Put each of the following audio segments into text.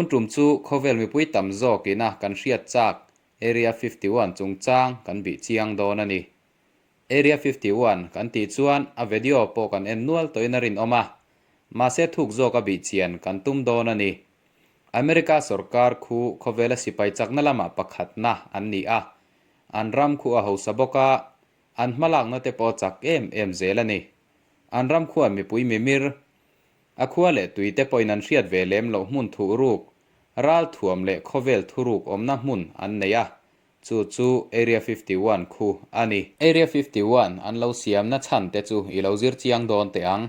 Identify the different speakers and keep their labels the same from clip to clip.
Speaker 1: Tun tum chu khawvel mipui tam zawk ina kan hriat chak Area 51 chungchang kan bih chiang dawn a ni. Area 51 kan tih chuan a video pawh kan en nual tawhin a rinawm a, mahse thuk zawk a bih chian kan tum dawn a ni. America sorkar khu khawvela sipai chakna lamah pakhatna an ni a, an ram khu a hausa bawk a, an hmalakna te pawh a chak em em zel a ni. An ram khuan mipui mimir, a khua leh tui te pawhin an hriat ve lem loh hmun thuhruk, ralthuam leh khawvel thuruk awmna hmun an nei a, chu chu Area 51 khu a ni. Area 51 an lo siamna chhan te chu i lo zir chiang dawn teh ang.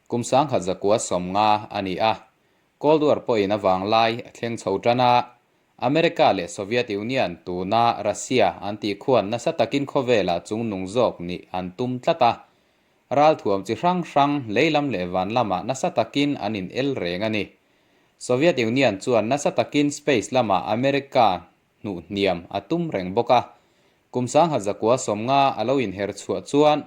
Speaker 1: Kum sangkhat zakua 50 a ni a, Cold War pawhin a vanglai a thleng chho tan a, America leh Soviet Union tuna Russia an tih khuan nasa takin khawvelah chungnung zawk nih an tum tlat a, Ralthuam chi hrang hrang lei lam leh van lamah nasa takin an in el reng a ni. Soviet Union chuan nasa takin space lamah America hnuh hniam a tum reng bawk a. Kum 1950 a lo inher chhuah chuan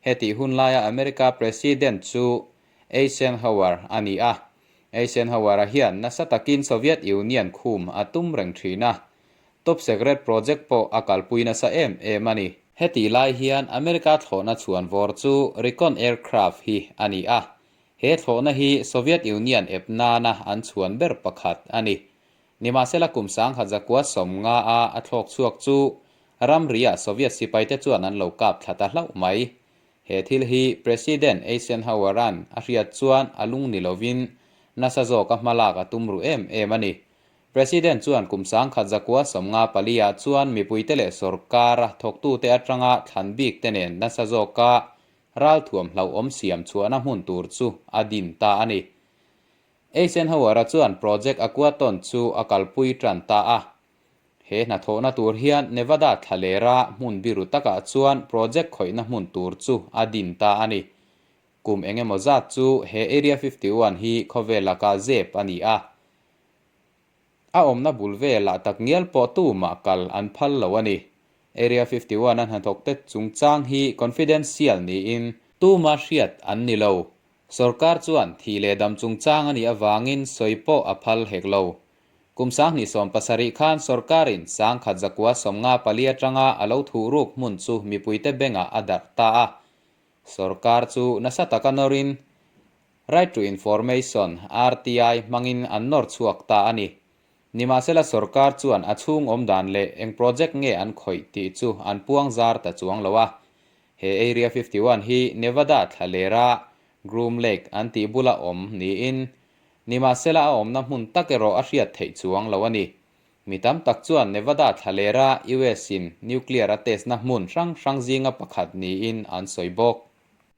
Speaker 1: hetih hun laia America President chu Eisenhower a ni a. Eisenhower-a hian nasa takin Soviet Union khum a tum reng thin a. Top Secret project pawh a kalpui nasa em em a ni. Hetih lai hian America thlawhna chhuan vawr chu Recon aircraft hi a ni a. He thlawhna hi Soviet Union ep nana an chhuan ber pakhat a ni. Nimahsela kum 1950 a a thlawk chhuak chu ramriah Soviet sipaite chuan an lo kap thla ta hlauh mai. He thil hi President Eisenhower-a'n a hriat chuan a lung ni lovin nasa zawka hmalak a tum ruh em em a ni. President chuan kum 1954 ah chuan mipuite leh sorkara thawktute atanga thlan bik te nen nasa zawka ralthuam hlauhawm siam chhuahna hmun tur chu a din ta a ni. Eisenhower-a chuan Project Aquaton chu a kalpui tan ta a. He hnathawhna tur hian Nevada thlalera hmun biru takah chuan project khawihna hmun tur chu a din ta a ni. Kum engemaw zat chu he Area 51 hi khawvel laka zep a ni a. A awmna bul velah takngial pawh tumah kal an phal lo a ni. Area 51 a hnathawkte chungchang hi confidential niin tuma hriat an ni lo. Sorkar chuan thih leh dam chungchang a nih avangin sawi pawh a phal hek lo. Kum 2017 khan sorkarin 1954 atanga a lo thuhruk hmun chu mipuite bengah a darh ta a. Sorkar chu nasa taka nawrin Right to Information, RTI, hmangin an nawr chhuak ta a ni. Nimahsela sorkar chuan a chhung awm dan leh eng project nge an khawih tih chu an puang zar ta chuang lo a. He Area 51 hi Nevada thlalera Groom Lake an tih bula awm niin nimahsela a awmna hmun tak erawh a hriat theih chuang lo a ni. Mi tam tak chuan Nevada thlalera US in nuclear a test na hmun hrang hrang zinga pakhat niin an sawi bawk.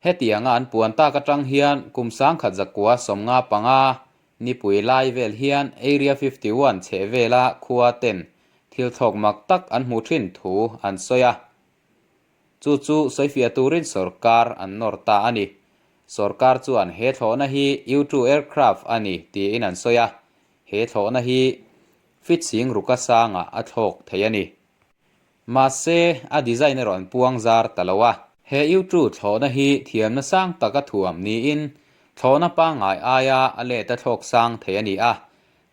Speaker 1: Hetianga an puan tak atang hian kum 1955 nipui lai vel hian Area 51 chheh vela khua ten thil thlawk mak tak an hmuh thin thu an sawi a. Chu chu sawifiah turin sorkar an nawr ta a ni. Sorkar chuan he thlawhna hi U-2 aircraft a ni tiin an sawi a. He thlawhna hi fit sing ruka sangah a thlawk thei a ni. Mahse, a design erawh an puang zar ta lo a. He U-2 thlawhna hi thiamna sang taka thuam niin thlawhna pangngai aia a let a thlawk sang thei a ni a.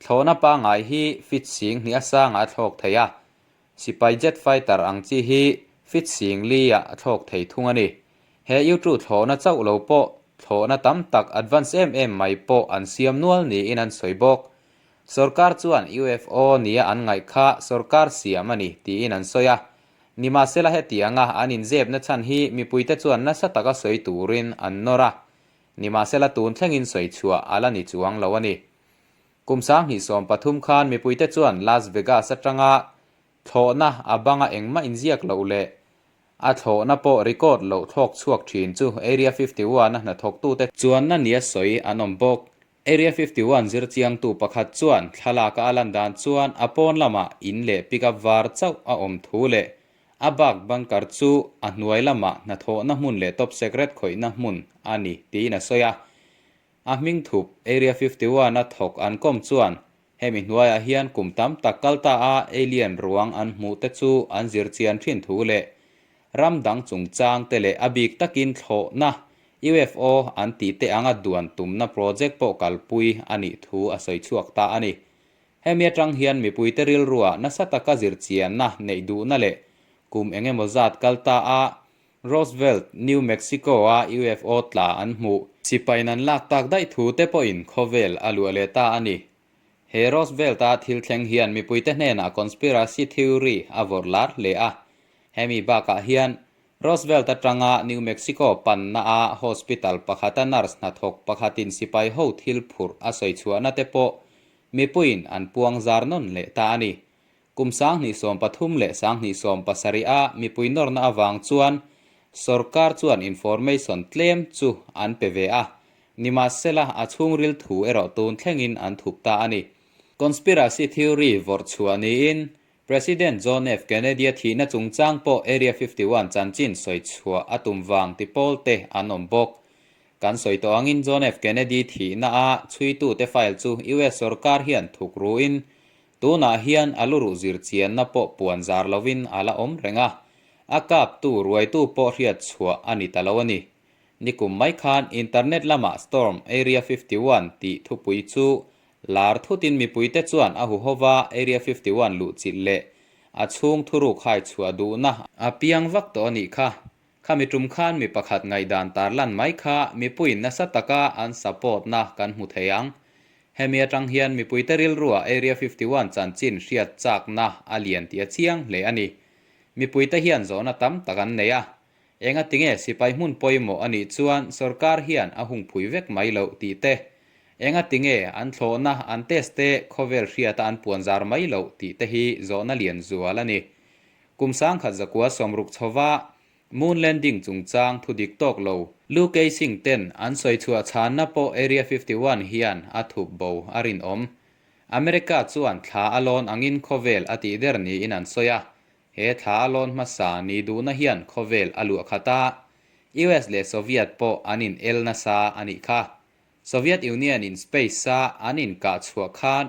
Speaker 1: Thlawhna pangngai hi fit sing hnih a sangah a thlawk thei a. Sipai jet fighter ang chi hi fit sing li-ah a thlawk thei thung a ni. He U-2 thlawhna chauh lo pawh thlawhna tam tak advance em em mai pawh an siam nual niin an sawi bawk. Sorkar chuan UFO nia an ngaih kha sorkar siam a ni tiin an sawi a. Nimahsela hetianga an inzepna chhan hi mipuite chuan nasa taka sawi turin an nawr a. Nimahsela tun thlengin sawi chhuah a la ni chuang lo a ni. Kum 2013 khan mipuite chuan Las Vegas atanga thlawhna a banga engmah inziak loh leh a thlawhna pawh record loh thlawk chhuak thin chu Area 51 a hnathawktute chuanna nia sawi an awm bawk. Area 51 zirchiangtu pakhat chuan thlalaka a lan dan chuan a pawn lamah in leh pickup var chauh a awm thu leh a bak bunker chu a hnuai lamah hnathawhna hmun leh top secret khawihna hmun a ni tiin a sawi a. A hming thup Area 51 a thawk an kawm chuan hemi hnuaiah hian kum tam tak kal ta a alien ruang an hmuh te chu an zirchian thin thu leh ram dang chungchang te leh a bik takin thlawhna UFO an tih te anga duan tumna project pawh kalpui a nih thu a sawi chhuak ta a ni. Hemi atang hian mipuite rilruah nasa taka zirchianna neih duhna leh kum eng emaw zat kal ta a Roswell, New Mexico-a UFO tla an hmuh. Sipaiin an lak tak daih thu te pawhin khawvel a luah leh ta a ni. He Roswell-a thil thleng hian mipuite hnenah conspiracy theory a vawrh lar hle a. Hemi bakah hian Roswell atanga New Mexico panna a hospital pakhata nurse hnathawk pakhatin sipai ho thil phurh a sawi chhuahna te pawh mipuiin an puang zar nawn leh ta a ni. Kum 2013 leh 2017 a mipui nawrna avang chuan sorkar chuan information tlem chu an pe ve a, nimahsela a chhungril thu erawh tun thlengin an thup ta a ni. Conspiracy theory vawrh chhuah niin President John F. Kennedy-a thihna chungchang pawh Area 51 chanchin sawi chhuah a tum vang ti pawl te an awm bawk. Kan sawi tawh angin John F. Kennedy thihna a chhuitute file chu US sorkar hian thuk ruin tunah hian a luruh zir chianna pawh puan zar lovin a la awm reng a, a kaptu ruaitu pawh hriat chhuah a ni ta lo a ni. Nikum mai khan internet lamah Storm Area 51 tih thupui chu Lar thutin mipuite chuan a huhova Area 51 luhchilh leh a chhung thuruk hai chhuah duhna a piang vak tawh a nih kha. Khami tum khan mi pakhat ngaihdan tarlan mai kha mipuiin nasa taka an support na kan hmu thei ang. Hemi atang hian mipuite rilruah Area 51 chanchin hriat chakna a lian tih a chiang hle a ni. Mipuite hian zawhna tam tak an nei a. Engatinge sipai hmun pawimawh a nih chuan sorkar hian a hungphui vek mai loh tih te, engatinge an thlawhna an test te khawvel hriata an puanzar mai loh tih te hi zawhna lian zual a ni. Kum 1960 chhova Moon landing chungchang thu dik tawk lo Lu Keising ten an sawi chhuah chhanna pawh Area 51 hian a thup bo a rinawm. America chuan thla a lawn angin khawvel a tihder niin an sawi a, He thla a lawn hmasa ni duhna hian khawvel a luah khat a, US leh Soviet pawh an in el nasa a nih kha. Soviet Union in space a an in kah chhuah khan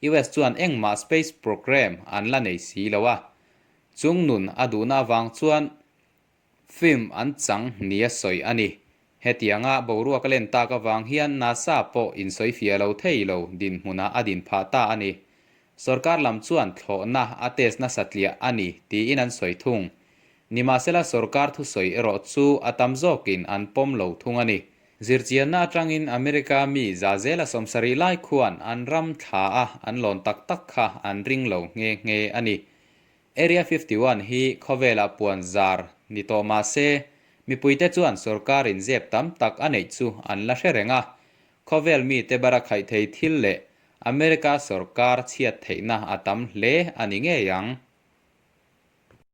Speaker 1: US chuan engmah space program an la nei si lo a. Chung nun a duhna avang chuan Film an chang nia sawi a ni. Hetianga boruak a len tak avang hian NASA pawh insawi fiah lo thei lo dinhmunah a din phah ta a ni. Sorkar lam chuan thlawhna a test nasa tliah a ni tiin an sawi thung. Nimahsela sorkar thusawi erawh chu a tam zawkin an pawm lo thung a ni. Zirchianna atangin America mi za zela 70 lai khuan an ram thla a an lawn tak tak kha an ring lo nghe nghe a ni. Area 51 hi khawvelah puan zar ni tawh mah se, mipuite chuan sorkarin zep tam tak a neih chu an la hre reng a. Khawvel mite bara khaih thei thil leh America sorkar chhiat theihna a tam hle a ni ngei ang.